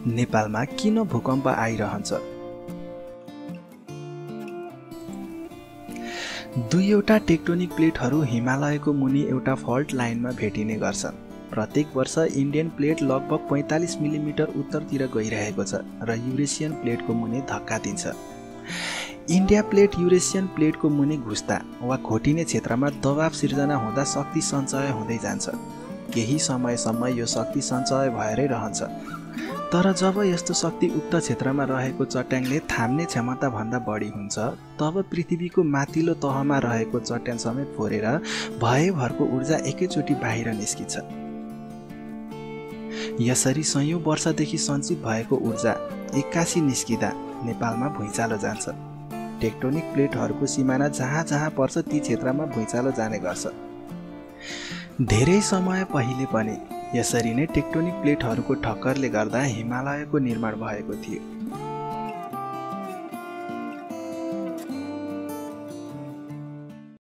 नेपालमा किन भूकम्प आइरहन्छ? दुईवटा टेक्टोनिक प्लेटहरू हिमालयको मुनि एउटा फल्ट लाइनमा भेटिने गर्छन्। प्रत्येक वर्ष इन्डियन प्लेट लगभग 45 मिलिमिटर उत्तरतिर गइरहेको छ र युरेसियन प्लेटको मुनि धक्का दिन्छ। इन्डिया प्लेट युरेसियन प्लेटको मुनि घुस्दा वा घोटिने क्षेत्रमा दबाव सिर्जना हुँदा शक्ति सञ्चय हुँदै जान्छ। केही समयसम्म यो शक्ति सञ्चय भएरै रहन्छ, तर जब यस्तो शक्ति उक्त क्षेत्रमा रहेको चट्याङले थाम्ने क्षमता भन्दा बढी हुन्छ, तब पृथ्वीको माथिल्लो तहमा रहेको चट्याङ समेत फोरेर भएभरको ऊर्जा एकैचोटि बाहिर निस्किन्छ। यसरी सयौं वर्षदेखि सञ्चित भएको ऊर्जा एक्कासी निस्किँदा नेपालमा भुइँचालो जान्छ। टेक्टोनिक प्लेटहरूको सिमाना जहाँ जहाँ पर्छ ती क्षेत्रमा भुइँचालो जाने गर्छ। धेरै समय पहिले पनि यसरी नै टेक्टोनिक प्लेटहरूको ठक्करले गर्दा हिमालयको निर्माण भएको थियो।